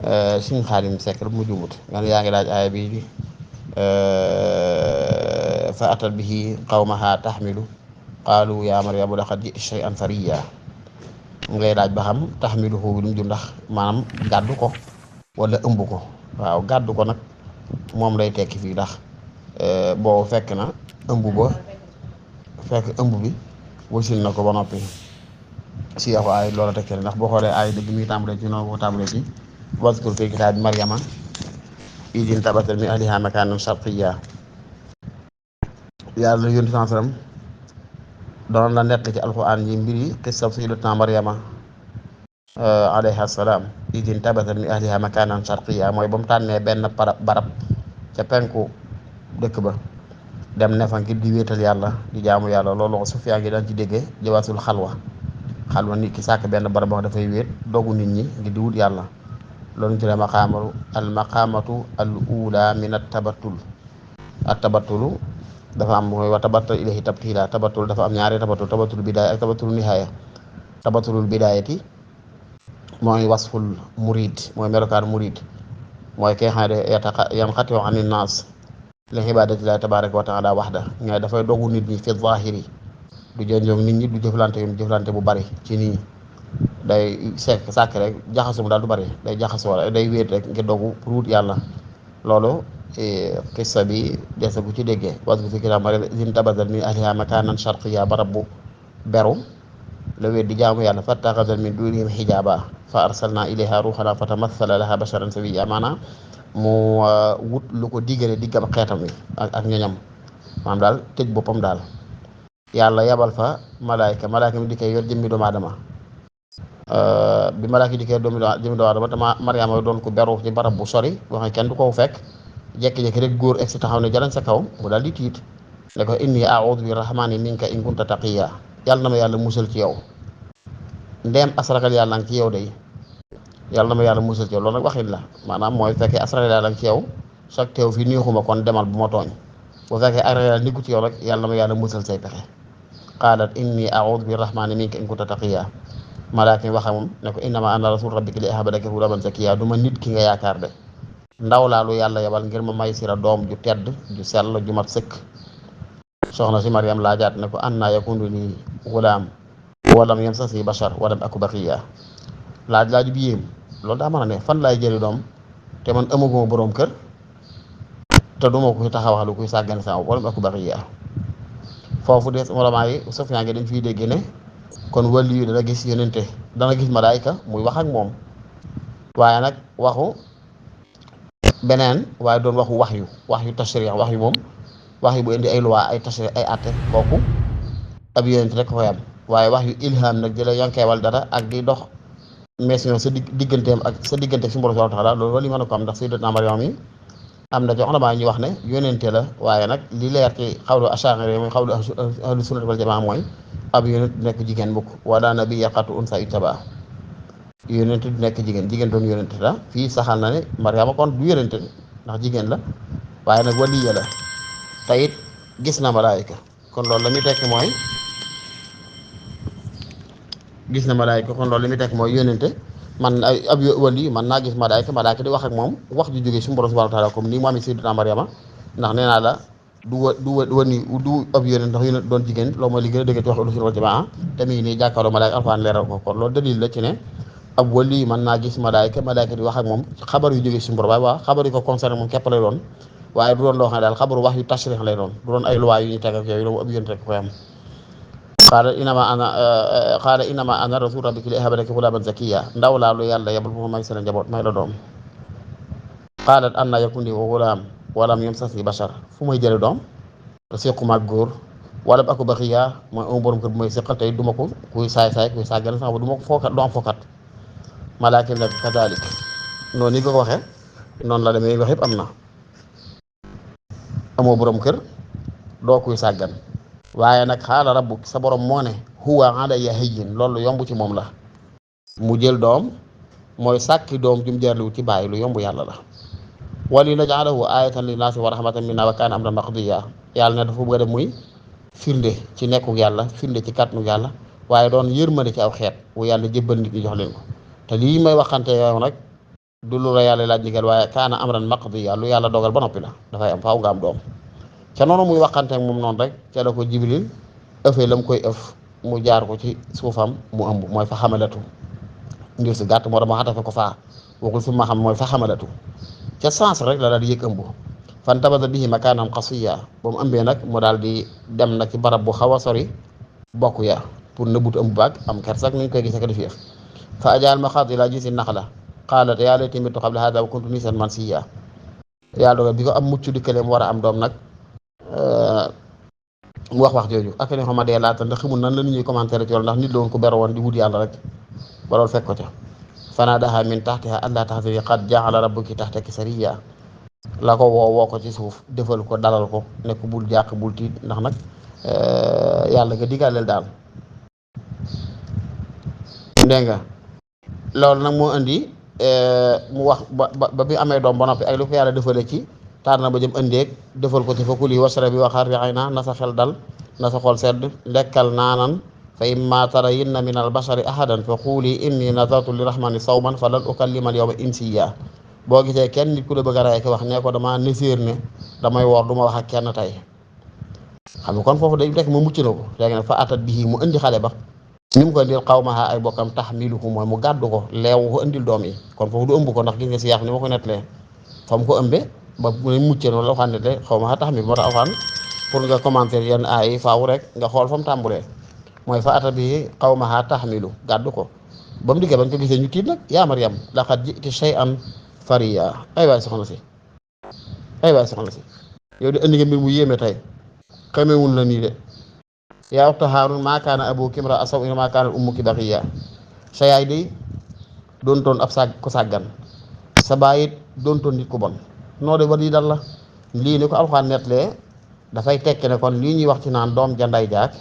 Sëñ Xaadim Sekk mu jumut nga yaa ngi laaj aaya bi fa atat bihi qawmaha taxmilu qaalu yaa Maryamu laqad ji'ti shay'an fariyya ngay laaj ba xam taxmiluhu bi lu mu jur ndax maanaam gàddu ko wala ëmb ko. waaw gàddu ko nag moom lay tekki fii ndax boobu fekk na ëmb ba fekk ëmb bi wasin na ko ba noppi si yaxu ay loola tekki ndax boo xoolee ay dëgg mi tàmbalee ci noonu boo tàmbalee ci waskur fi kitaabi Maryama idh intabadat min ahliha makaanan sharqiyya yàlla yónni sansaram doon la nett ci alxuraan yi mbiri qissa sayyidatuna Maryama alayha salaam idh intabadat min ahliha makaanan sharqiyya mooy ba mu tànnee benn barab ca penku dëkk ba dem ne fa ngir di wéetal yàlla di jaamu yàlla loolu Sufyaan ngi daan ci déggee jawaasul xalwa nit ki sàkk benn barab boo dafay wéet dogu nit ñi ngir di wut yàlla loolu ñu tuddee maqaamatu al ula min at-tabattul dafa am mooy wa tabattal ilayhi tabtila tabattul dafa am ñaari tabattul bidaaya ak tabattul nihaaya tabattulul bidaayati mooy wasful murid mooy melokaan murid mooy ki nga xam ne yanqati ani naas li ibaadatillahi tabaaraka wa taala waxda ñooy dafay dogu nit ñi fi zaahiri du jonjoog nit ñi du jëflante bu bari ci nit ñi day sàkk rek jaxasum daal du bari day jaxasoo rek day wéet rek ngir dogu pour wut yàlla loolu xissa bi dese gu ci déggee wasku fi kitaab Maryam idh intabadat min ahliha makaanan sharqiyya barab bu beru la wéet di jaamu yàlla fattaxazat min duunihim xijaaba fa arsalna ilayha ruuxana fatamassala laha basharan sawiyya maanaam mu wut lu ko diggale diggam xeetam wi ak ñoñam maanaam daal tëj boppam daal yàlla yabal fa malaayka mi di koy yor jëmmi doomu aadama bi malaayka di koy yor jëmmi doomu aadama te Maryama doon ko beru ci barab bu sori boo xam ne kenn du ko fekk jékki-jékki rek góor egsi taxaw ne jalañ sa kaw mu daal di tiit ne ko inni a'uudu bi rahmaani minka in kunta taqiyya yàlla na ma yàlla musal ci yow ndeem asragal yàlla ngi ci yow day yàlla na ma yàlla musal ci yow loolu nag waxin la maanaam mooy fekkee asragal yàlla ngi ci yow chaque teew fi neexuma kon demal bu ma tooñ bu fekkee asragal yàlla nikku ci yow rek yàlla na ma yàlla musal say pexe qaalat inni a'uudu bi rahmaani minka in kunta taqiyya malaaka mi waxa moom ne ko innama ana rasul rabbiki li ahaba laki ghulaman zakiyya du ma nit ki nga yaakaar de ndaw laa lu yàlla yebal ngir ma may sira doom ju tedd ju sell ju mat sëkk soxna si Maryam laajaat ne ko annaa yakunu lii gulaam walam yamsasni bashar walam aku baqiya laaj bi yéem loolu daa mën a ne fan laay jëli doom te man amaguma boroom kër te duma kuy taxawalu kuy sàggane sama walam aku baqiya foofu des ulamaa yi Sufyaan ngi dañ fiy dégg ne kon wàllu yu dana gis yonente dana gis malaayka muy wax ak moom waaye nag waxu beneen waaye doon waxu wax yu tashriix wax yu moom wax yu bu indi ay loi ay tashriix ay àtte kooku ab yonente rek koy am waaye wax yu ilham nag jëla yankeewal dara ak di dox mission sa digganteem ak sa diggante ak suñu borom subhaanahu wa taala loolu wali mën a ko am ndax sayyidatuna Maryam mi am na ci ulamaa ñu wax ne yonente la waaye nag li leer ci xawlu ashaari mooy xawlu ahlu sunnati wal jamaa mooy ab yonent du nekk jigéen mukk wala nabiyya qattu unsaa yujtabaa yonent du nekk jigéen doon yonent la fii saxal na ne Maryama kon du yonent ndax jigéen la waaye nag waliya la te it gis na malaayika kon loolu la muy tekki mooy gis na malaayika kon loolu li muy tekki mooy yonente man ab wali man naa gis malaayika di wax ak moom wax ju jógee suñu borom subhaanahu wa taala comme nii mu amee sayyidatuna Maryama ndax nee naa la du ab yonent ndax yonent doon jigéen loolu mooy li gën a dëgg ci wax ahlu sunna wal jamaa te mi ngi nii jàkkaarloo malaayika alxuraan leeral ko kon loolu dalil la ci ne ab wali mën naa gis malaayika di wax ak moom xabar yu jógee suñu borom waaye waa xabar yi ko concerné moom képp lay doon waaye du doon loo xam ne daal xabaru wax yu tashrih lay doon du doon ay loi yu ñu teg ak yooyu loolu ab yonent rek koy am qaala innama ana rasul rabbiki li ahaba laki ghulaman zakiyya ndaw laa lu yàlla yebal bu ma may seen njaboot may la doom qaalat anna yakunu li ghulaam walam yamsasni bashar fu may jële doom te sequma ak góor walam aku baqiya mooy un borom kër bu may seqal tey duma ko kuy saay-saay kuy sàggane sax ba du ma ko fookat du am fookat malaaka nag kadalik noonu ni ko waxee noonu la demee wax yëpp am na amoo borom kër doo kuy sàggan waaye nag xaala rabbuk sa borom moo ne huwa alayya hayyin loolu yomb ci moom la mu jël doom mooy sàkki doom jum jarliwu ci bàyyi lu yomb yàlla la wali naj'alahu ayatan linnaasi wa rahmatan minna wa kaana amran maqdiya yàlla ne dafa bëgg a def muy firnde ci nekkuk yàlla firnde ci kàttanu yàlla waaye doon yërmande ci aw xeet wu yàlla jébbal nit ñi jox leen ko te lii may waxante yow nag du lu la yàlla laaj ndigal waaye kaana amran maqdiya lu yàlla dogal ba noppi la dafay am faaw nga am doom ca noonu muy waxanteeg moom noonu rek ca la ko jibril ëffee la mu koy ëf mu jaar ko ci suufam mu ëmb mooy fa xamalatu ngir si gàtt moo dama xatafe ko faa waxul su ma xam mooy fa xamalatu ca sens rek la daal di yëg ëmb fan tabata bihi makaanan qasiya ba mu ëmbee nag mu daal di dem nag ci barab bu xaw a sori bokk ya pour nëbbut ëmb baag am kersak ni ñu koy gisee ko def yëf fa ajaal maxaadi laa gisi naxla qaalat yaa laytanii mittu qabla haadaa wa kuntu nasiyan mansiyya yàlla dogal bi ko am mucc dikkale mu war a am doom nag mu wax jooju ak ni xama dee laata ndax xamul nan la nit ñuy commentaire ci loolu ndax nit la woon ku ber woon di wut yàlla rek ba loolu fekk ko ca fanaadahaa min tahtihaa allaa tahzanii qad ja'ala rabbuki tahtaki sariyya la ko woo ko ci suuf defal ko dalal ko nekk bul jàq bul tiit ndax nag yàlla nga digaaleel daal dégg nga loolu nag moo indi mu wax ba bi amee doom ba noppi ak li ko yàlla defale ci taar na ba jëm ëndeeg defal ko ci fa kuli washrabi wa qarri ayna na sa xel dal na sa xol sedd lekkal naanan fa imma tarayinna min al bashari ahadan fa quuli inni nazartu lirahmani sawman falan ukallima al yawma insiya boo gisee kenn nit ku la bëgg a rey ko wax ne ko dama néséer ne damay woor du ma wax ak kenn tey xam nga kon foofu day rek mu mucc na ko léegi nag fa atat bihi mu indi xale ba ni mu ko indil qawmaha ay bokkam tahmiluhu mooy mu gàddu ko leewu ko indil doom yi kon foofu du ëmb ko ndax gis nga si yàq ni ma ko nettalee fa mu ko ëmbee ba mu ne muccee noonu la waxaan ne qawmaha tahmil moo tax waxaan pour nga commenter yenn ay faaw rek nga xool fa mu tàmbulee mooy fa atat bihi qawmaha tahmilu gàddu ko ba mu dikkee ba ñu ko gisee ñu tiit nag yaa Maryam laqad ji'ti shay'an fariya ay waay soxna si yow di indi nga mbir mu yéeme tey xamewul la nii de yaa uxta Haarun maa kaana abuki imra'a saw'in maa kaanat ummuki baghiya sa yaay day doontoon ab ko sàggan sa baay it doontoon nit ku bon noo de ba lii dal la lii ni ko alxuraan nettalee dafay tekki ne kon lii ñuy wax ci naan doom ja nday jaak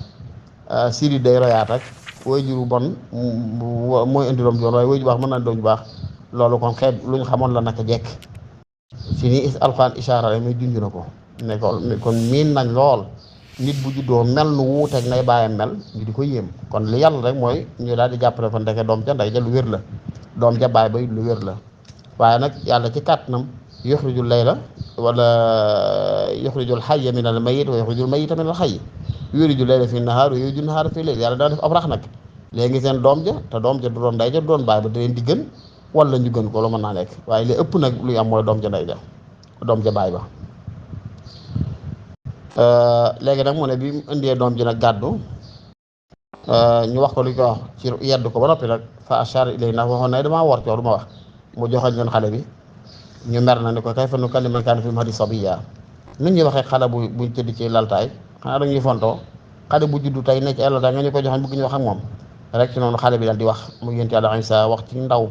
siri day royaat ak way juru bon mooy indi doom ju bon waaye way ju baax mën naa doom ju baax loolu kon xeet lu ñu xamoon la naka jekk fi nii alxuraan ishaara rek muy junj na ko ne kon miin nañ lool nit bu juddoo mel nu wuuteeg nay bàyyam mel ñu di ko yéem kon li yàlla rek mooy ñu daal di jàppale kon ndeke doom ja nday ja lu wér la doom ja baay ba lu wér la waaye nag yàlla ci kàttanam yuxrijul layla wala yuxrijul xayya min al mayit wa yuxrijul mayita min al xayy yuxrijul layla fi nahaar wa yuxrijul nahaara fi layl yàlla daa def ab rax nag léegi seen doom ja te doom ja du doon nday ja du doon baay ba da leen di gën wala ñu gën ko lu mën naa nekk waaye li ëpp nag luy am mooy doom ja nday ja doom ja baay ba léegi nag mu ne bi mu indee doom ji nag gàddu ñu wax ko lu ko wax ci yedd ko ba noppi nag fa ashara ilay ndax waxoon na damaa war coow du ma wax mu joxoñ leen xale bi ñu mer na ni ko kayfa nukallimu man kaana fil mahdi sabiyya nit ñuy waxee xale buñ tëdd ci laltaay xanaa dañuy fontoo xale bu juddu tey ne ci ay laltaay nga ñu ko joxoñ bëgg ñu wax ak moom rek ci noonu xale bi daal di wax mu yonent Yàlla Isaa wax ci ndaw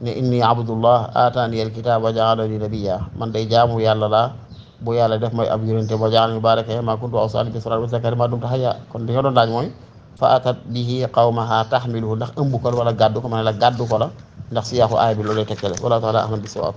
ne inni abdullah ataani alkitaab wa ja'alani nabiyya man day jaamu yàlla laa bu yàlla def mooy ab yonente boo ja'alani mubaarakan maa kuntu awsaani bis salaati wa zakaati maa dumtu hayya kon li nga doon laaj mooy fa atat bihi qawmaha tahmiluhu ndax ëmb ko wala gàddu ko ma ne la gàddu ko la ndax si yaaxu aay bi loolu lay tekkale wala taala ahmad bi sawaab